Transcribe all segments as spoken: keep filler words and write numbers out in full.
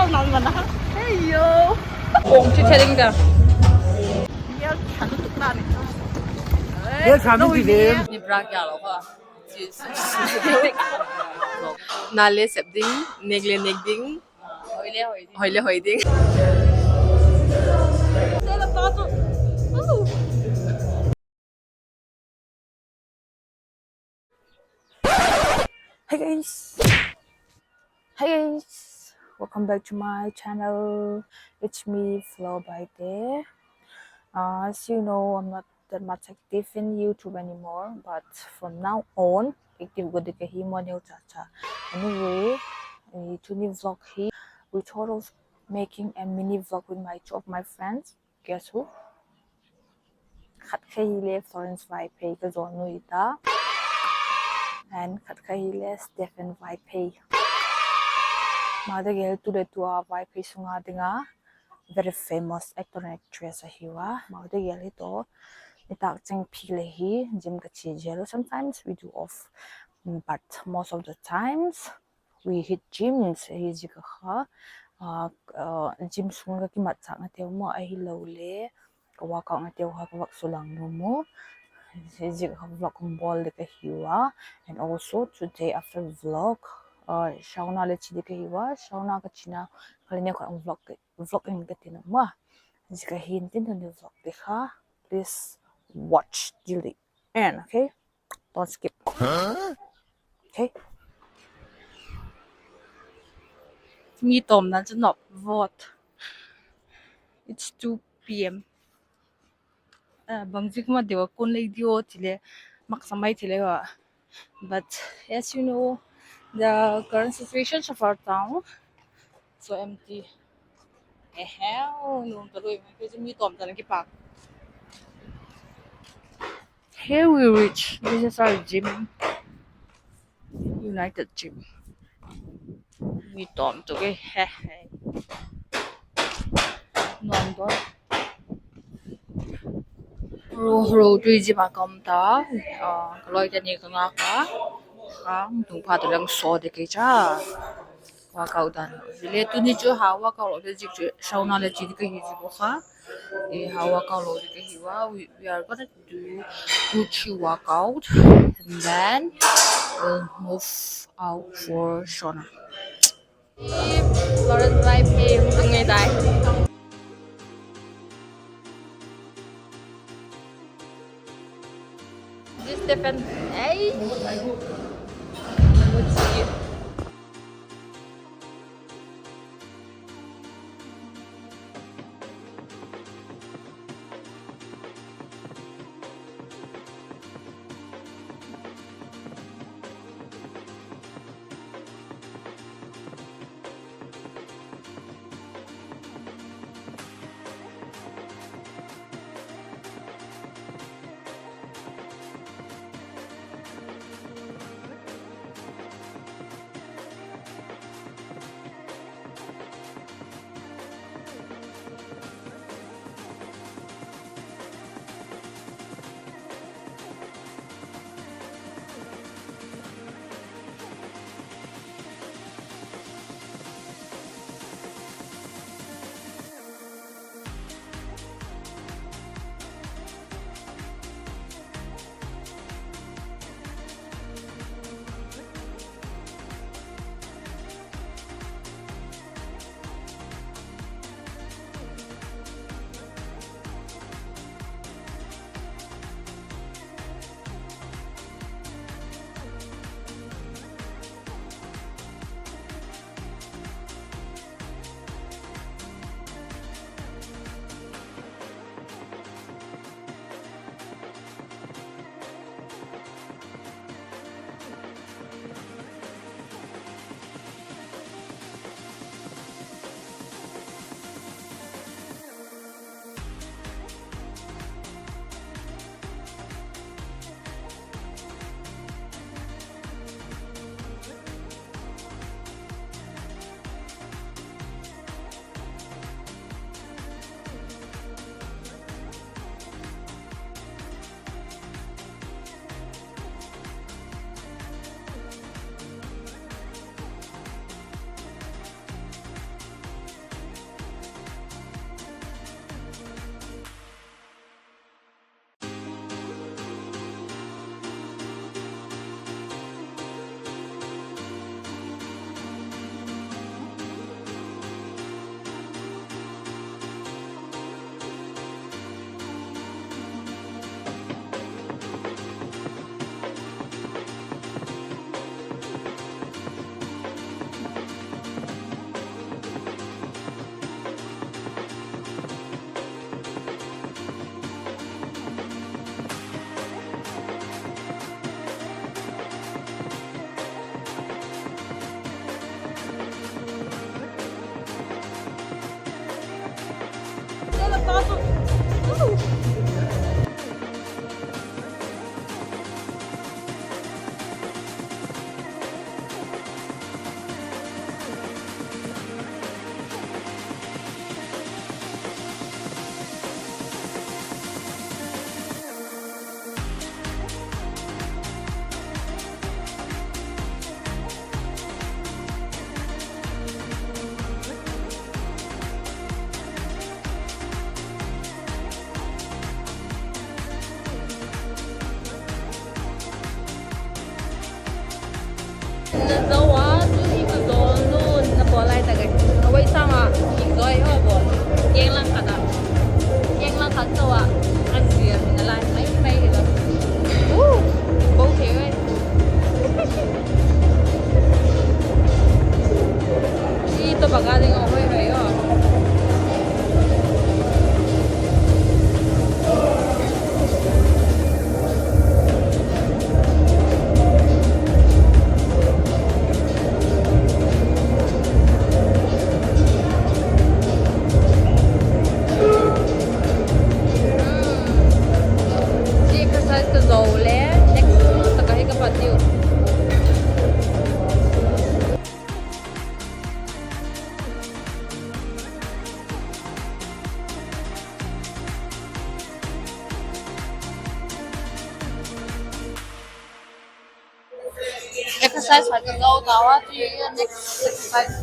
Hey yo. Chi thading da. Yel thanu tukna ni. Yel thanu ti ve. Ni bra kya lo ka. Na le sep ding, nek le nek ding. Hoi le hoi ding. Hey guys. Hey guys. Welcome back to my channel. It's me, Flo Baite. Uh, as you know, I'm not that much active in YouTube anymore, but from now on, active go ding ka hi maw neu cha cha. Anyway, eh, tuni vlog hi, we thought of making a mini vlog with my two of my friends. Guess who? Khat kha hile Florence Vaiphei ka zawn nu i ta. And khat kha hile Stephen Vaiphei. Mate gel tu le tua Vaiphei sunga dinga very famous actor and actress ahi ua. Mate gel hi to. Nitâk cheng phi le hi gym ka chia zel. Sometimes we do off, but most of the times we hit gyms, ahi ziak a kha, ah, ah, gym sung ka kimatchâkna teu maw ahilole ka workoutna teu kha ka vak sulang nuam u. Ahi ziak a kha vlog hung bawl ding ka hi ua. And also today after vlog, ah, sauna le chi ding ka hi ua. Sauna ka china kha le neu khat hung vlog, vlog in ka ti nuam a. Ziak a hin tin tuni vlog ding kha, please watch till the end, okay? Don't skip. Okay. Mi tawmna chu nop vot. It's two p.m. Ah, bang ziak ma deu a kun lei diu ti le, maksa mai thei lei ua. But as you know, the current situations of our town, so empty. Eheu, nuam ta lui mai, kei chu mi tawm ta na kipak. Here we reach. This is our gym. United Gym. Mi tawm tu ke he he. Nuam dawn. Ro, ro tui gym a ka um ta. Ah, ka lawite ni ka ngak a. Khang tung pha tu leng saw ding kei cha. Workout dan. Zile tuni chu ha workout lo ding ziak chu sauna le chi ding ka hi ziak u kha. E, ha workout lo ding ka hi ua. We, we are gonna do two, three workout, and then we'll move out for sauna. Florence Vaiphei hung tung ngei tai. This Stephen, ei. Na zo a, tu hi ka zawlnu na bawl lai tak e. A voi sâng a, hi zoi a bawl. Keng lang khat a. Keng lang khat zo a. A zia hi na lai mai mai hi lo. Uh, bo thei ve. I to baka ding a hoi hoi a. Zia exercise ka zo le, next tak a hi ka pat diu. Exercise khat ka zo tau a, tu next exercise.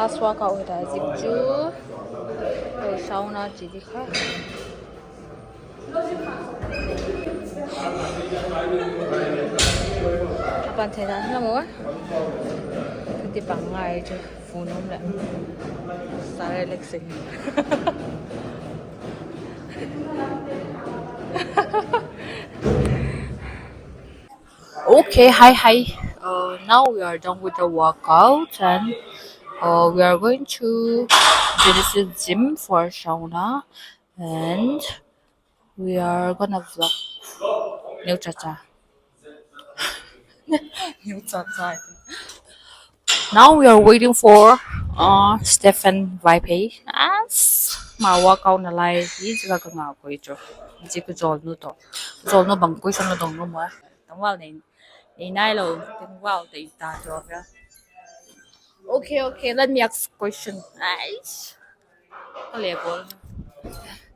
Last workout hi ta zik chu, sauna chi di kha. A pan thei dan la maw. Ti bang ngai chu phone um leh. Sa relaxing. Okay, hi, hi. Uh, now we are done with the workout and, uh, we are going to Genesis Gym for sauna and we are gonna vlog. Neu cha cha. Neu cha cha. Now we are waiting for, uh, Stephen Vaiphei. As ma workout na lai hi zia ka ngak koi chu. Zia ka zawlnu to. Zawlnu bang koi san na dong nu ma. Tangval nei, nei nai lo, tangval tei ta chu a. Okay, okay, let me ask question. Ai. Ka le bol.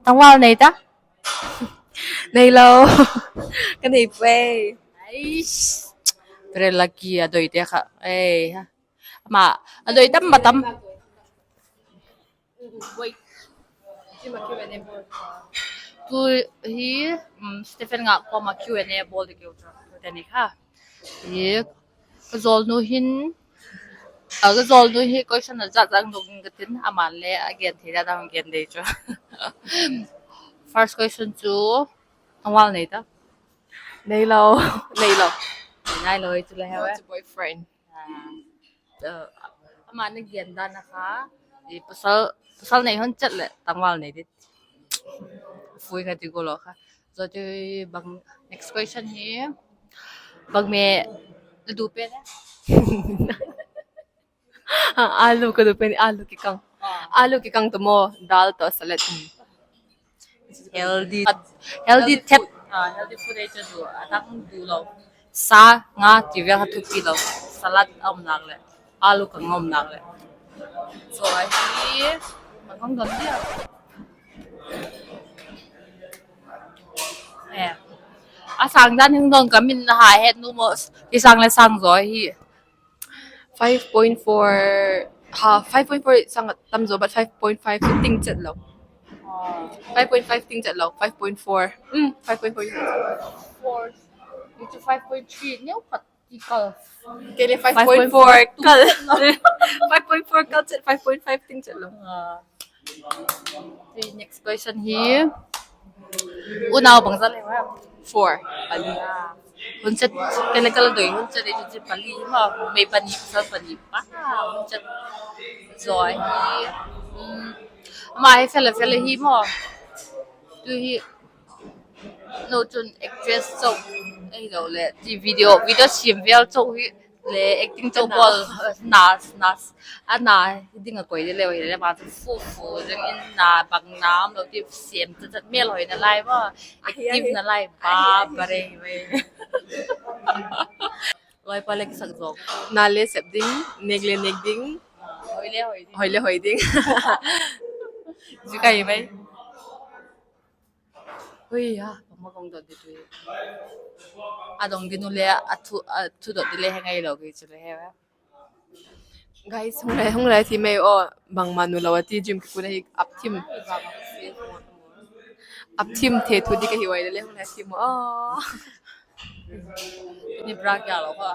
Tangval nei ta? Nei lo. Ka nei puai. Ai. Very lucky a doi te kha. Ei ha. Ama, a doi tam ma tam. Tu hi, um, Stephen nga koma Q and A bol di keu chu. Tuni kha. Hi, ka zawlnu hin, a ka zawlnu hi question a zat zang dong ka tin, aman le a gen thei dan a hung gen dei chu. First question chu, tangval nei ta? Nei lo. Nei lo. Nei nai lo, ei chu le he. What's a boyfriend? Ah, ama na gen dan a kha, i pasal, pasal nei hon chet leh tangval nei di. Fui kha ti ko lo kha. Zo ti bang, next question hi. Bang me na du pen e? Alu ka du pen, alu kikang. Alu kikang tawh maw, dal tawh salad. Healthy, healthy thet. Healthy food ei chu du, a dang du lo. Sa, nga ti vêl kha thupi lo. Salad a um nak leh, alu kang a um nak leh. So ahi, ma kang don dia. A sâng dan hing dong ka min na ha het nu maw, i sâng le sâng zaw hi. Five point four, ha, five point four sâng a tam zaw, but five point five chu ting chet lo. Five point five ting chet lo, five point four. Mm, five point four. Four. It's a five point three. Neu khat ti kal. Kei le five point four kal. Five point four kal chet, five point five ting chet lo. Next question hi. Unau bangzat le? Four. Pali. Hun chet, kei le ka la doi, hun chet ei chu pali ma, mei pani, pasal pani pa, hun chet. Zo hi. Ama hi fel a fel hi maw. Tu hi, no chun actress chau, ahiloleh ti video, video siam vêl chau hi, le acting chau bawl, na, na, a na ding a koi le le, ahileh ma chu fu fu ding in na bang na um lo ti siam chat chat, mêl hoi nalai maw, active nalai pa, ba rei ve. Loipa le kisak zawk. Na le sep ding, nêk le nêk ding. Hoi le hoi ding. Zia ka hi mai. Ui a, ama kong dot di tu. A dong ding u le, a thu, a thu dot di le he ngai lo kei chu le he. Guys, hung lai, hung lai thi mai aw, bangma nu lo a ti gym kikun ahi ap thim. Ap thim the thu di ka hi uai le le hung lai thi maw. Ni bra kya lo kha.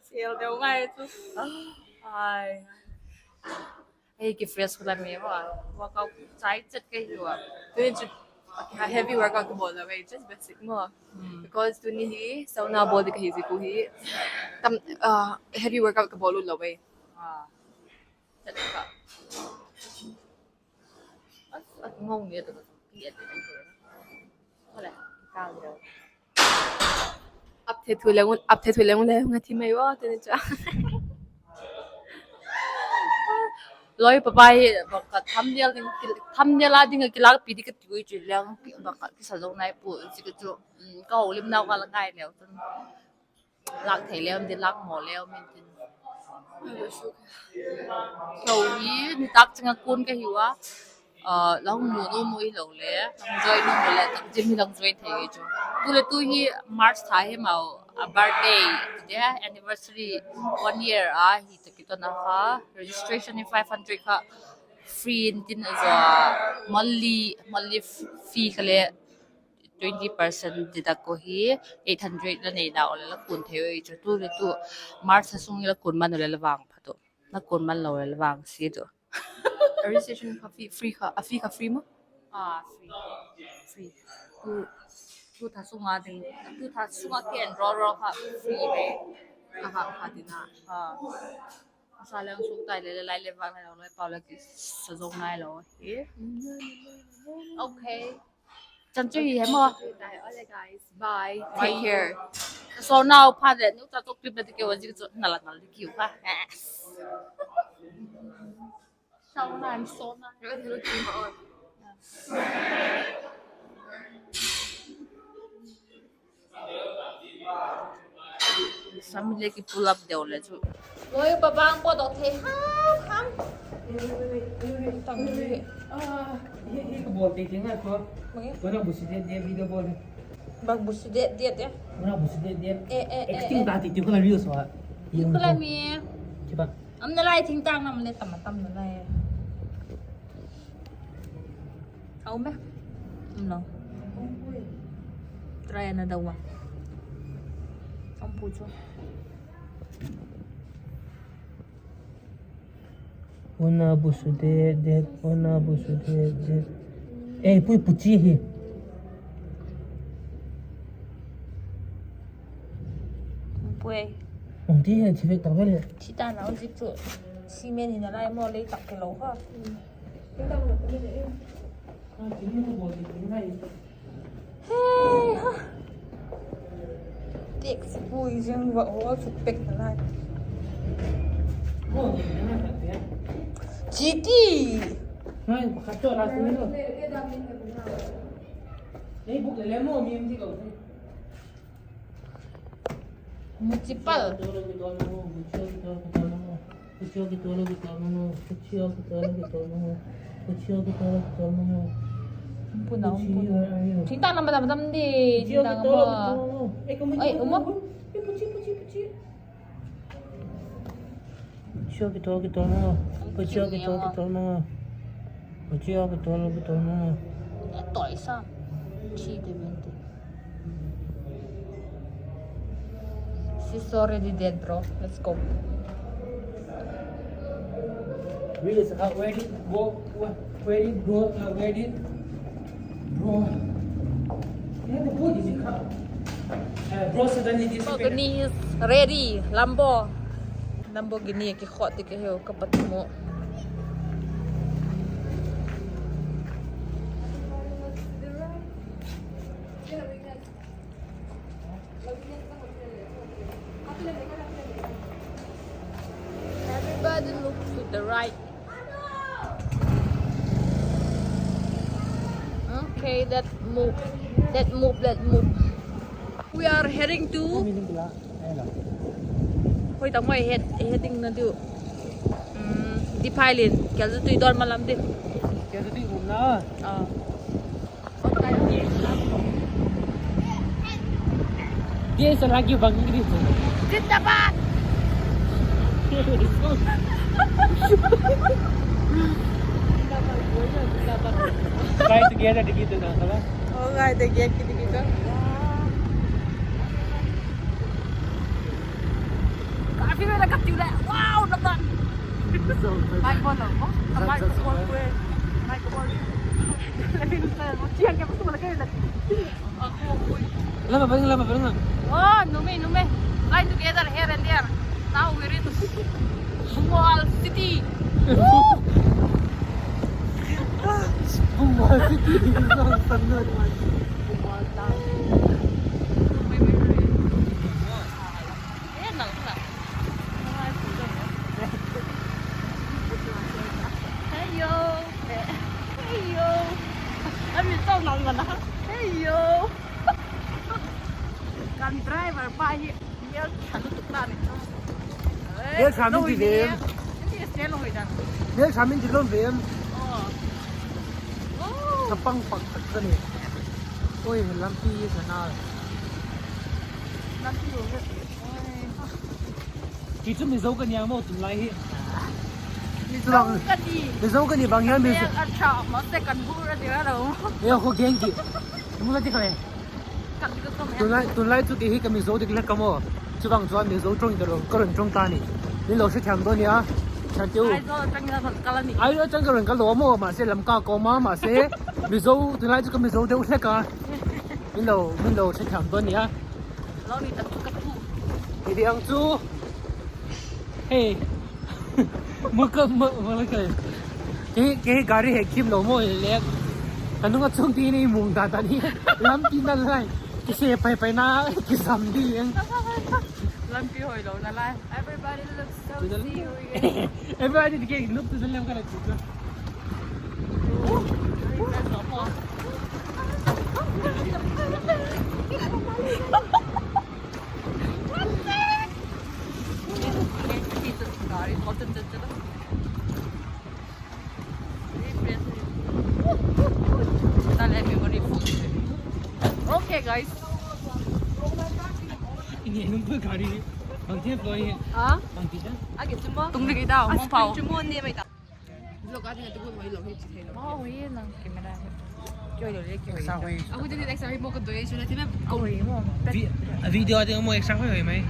Sial deu ngai chu. Ai. Hei ki fresh khu la mi wa. Workout chai chet ka hi ua. Tuni chu heavy workout ka bawl lo e, just basic maw. Because tuni hi sauna bawl di ka hi ziak u hi. Tam, ah, heavy workout ka bawl u lo e. Ah. Chet ka. As, at ngong ni ta ka. Ki at ni ta. Wala, ka lo. Ap the thu leng, ap the thu leng le nga thi mai ua tuni chu. Loi papa hi bang khat thumbnail ding, thumbnail a ding a kilâkpi di ka ti ui chu leng, bang khat kisa zo nai pu, zia ka chu, um, ka holimnau ka la ngai leu chun. Lâk thei leu, di lâk maw leu, min tin. Lo hi, nitâk chang a kun ka hi ua. Ah, la hung mu nu mu hilo le, la hung join nu mu le, tak gym hi la hung join thei hi chu. Tu le tu hi March tha hi mau, a birthday, ti dia, anniversary, one year a hi ta kiton a kha, registration hi five hundred kha, free in tin a zaw, monthly, monthly fee kha le, twenty percent deduct u hi, eight hundred la nei nau le la kun thei u hi chu. Tu le tu, March a sung hi la kun man u le la vang phat u. La kun man lo le la vang si tu. A registration kha fee, free kha, a fee kha free maw? Ah, free. Free. Tu, tu tha sunga ding, tu tha sunga ki enroll ro kha free ve. Aha, kha ding a. Ah. Sa leng suk tai le, le lai le vang le lo le pau le kisa zo nai lo hi. Okay. Chan chu hi he maw. Bye. Take care. So now pha le nu ta tok pip na ti ke wa zik chu na la nal di kiu kha. Sauna, sauna. Sam le ki pull up deu le chu. Loi pa bang po dok thei ham ham. Tang hi. Ah, hi, hi ka bawl te te ngai ko. Bang e? Kona busi de de video bawl de. Bang busi de de de. Kona busi de de. Eh, eh, eh, acting eh. Ta ti ti kona reels wa. Kula mi. Kiba. Am na lai thing tang nam le tam tam na lai. Au me. Am lo. Try another one. Am pu chu. Ona busu det det, ona busu det det. Eh, pui puchi hi. Pui. Ong ti he chi vek ta vele. Chi ta na zik chu. Cement hi na lai mo lei tak ke lo ha. Hei ha. Taxi pui zing va hawl suk pek nalai. Chi ti. Municipal. Puna, puna. Thingtang lam dam dam di, thingtang lam. Ai, um a. Chia kitol, kitol ma. Chia kitol, kitol ma. Chia kitol, kitol ma. Toi sa. Chi de mente. She's already dead, bro. Let's go. Really, it's a hot wedding. Go, go, wedding, bro, uh, wedding. Bro. Yeah, the boat is in car. Uh, bro, suddenly this Lamborghini is ready. Lambo. Lamborghini a kikhot ti ka hiu ka pat mu. Everybody look to the right. Okay, let's move. Let's move, let's move. We are heading to Hoi tang hoi head, heading na diu. Um, Diphailin, Kialzutui don ma lam di. Kialzutui um na. Ah. Dia sa lagi bang ini tu. Zindabad. Try together dikit tu na, salah? Oh, try together dikit tu. Kafi na ka tiu le. Wow, na ban. Mai ko lo ko. Mai ko ko. Mai ko ko. Chiang ke tu la ke la. Lama bang, lama bang. Oh, numei, numei. Fly together here and there. Now we're in Bhopal city. Bhopal city. Bhopal town. Numei, numei. Hey yo. Hey yo. Ami tau nang mana. Hey yo. Kan driver pa hi. Mel tha lu tuk ta ni. Mel tha min ti ve. Ni se lo hoi dan. Mel tha min ti lo ve. Oh. Ka pang pang tak ka ni. Oi, lampi hi ka na. Lampi lo ve. Ti chu Mizo ka ni a maw tun lai hi. Mizo ka ni. Mizo ka ni bang hian Mizo. A tha ma se kan bu ra ti ra lo. E kho geng ki. Mu la ti ka le. Tun lai, tun lai chu ti hi ka Mizo dik le ka maw. Chuvang chuan Mizo ṭawng ka lo, ka rawn ṭawng ta ni. Min lo hre thiam dawn nia. Chan tiu. Aizawl aṭang ka rawn kal a ni. Aizawl aṭang ka rawn kal lo a maw, mahse Lamka kawm a, mahse Mizo, tun lai chu ka Mizo deuh hlek a. Min lo, min lo hre thiam dawn nia. Lo ni tak chu ka thu. Hi ding ang chu. Hei. Maka, ma, ma la kai. Ke, ke gari he kim lo maw le. Ka nung a chung ti ni mung da da ni. Lampi na lai. Kise pai pai na, kisam di ang. Lampi hoi lo na lai. Everybody looks so serious. Everybody, okay, look to the left, ka la chu. Okay, guys. Ini nung tu gari. Bang tiap loi. Ah? Bang tiap. Age cuma. Tung dikit tau, mong pau. Cuma ni mai ta. Vlog a ding a ti bun hoi lo hi chi thei lo. Maw hoi nang camera hi. Kihoi lo le kihoi. Extra hoi. A hoi ding extra hoi maw ka doi chu na ti me. Hoi maw. Vi-, a video a ding maw extra hoi hoi mai.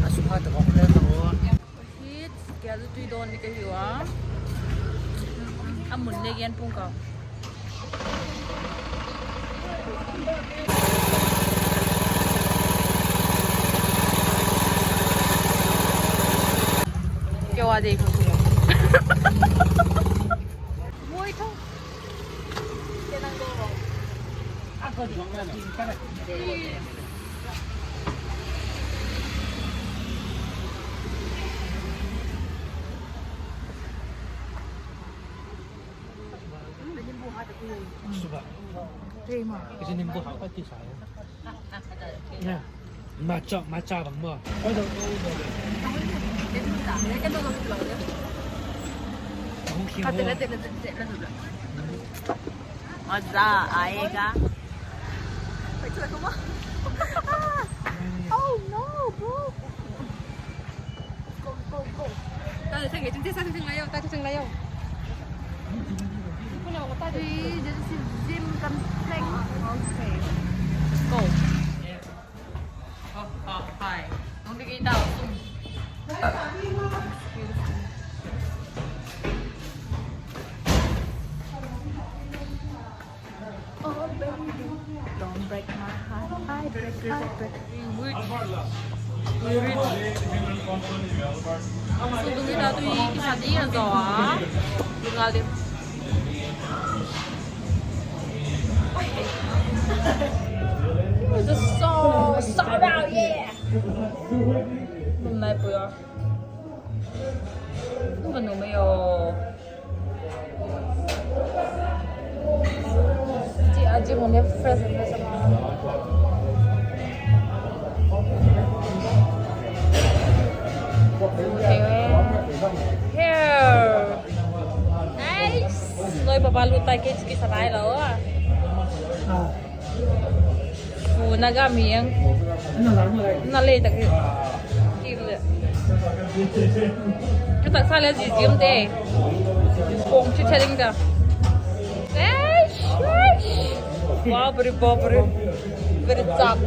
A su pha ta ko le ta ko. Hi Kialzutui dawn ni ka hi ua. A mun le gen pung ka. Keu a dei kha kilo. Suka. Isi nim ko hau ka ti sa. Matcha, matcha bang maw. मजा आएगा। Oh no, bro. Go, go, go. Ta thang nge, ching sa thang lai yo, ta thang lai yo. Ui, this is gym complex. Okay. Go. Oh, oh, hi. Don't be gay down. Excuse me. Oh, baby, don't break my heart. I break, I break. Sung tung i ta tu i kisa di a zaw a. Lungal di. Just so, so down, yeah. Num nai pui a. Num nai pui a. Ti a gym on fresh, fresh. Okay. Here. Nice. Noi baba lu tai ke ki sa nai lo a. Fu na ga mi ang. Na le tak hi. Ki le. Ka tak sa le ji gym te. Kong chi thering da. Eish, eish. Wow, very, very, very tough.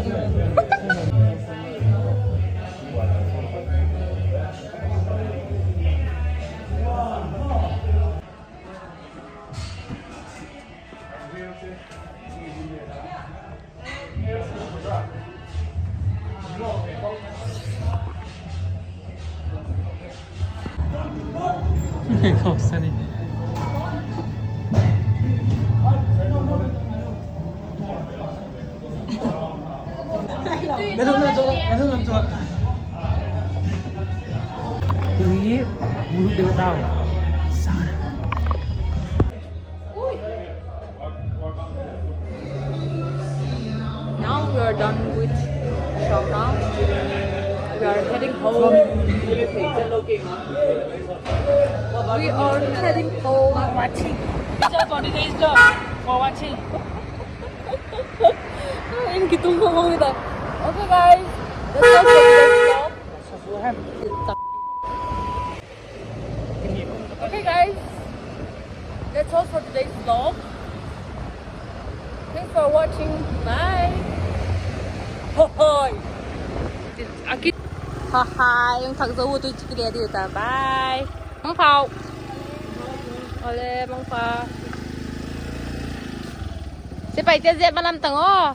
Khawk sani. Tui, bulu deu tau. Now we are done with Shillong. We are heading home. We are heading home. Watching. Just for today's vlog. For watching. In kitung ko hong ita. Okay, guys. That's all for today's vlog. Okay, guys, that's all for today's vlog. Thanks for watching. Bye. Hoi, hoi. Aki. Hoi, hoi. Hung thak zo u tu chiki le di ta. Bye. Mangpha. Ole, mangpha. Sepaite zia malam tang o.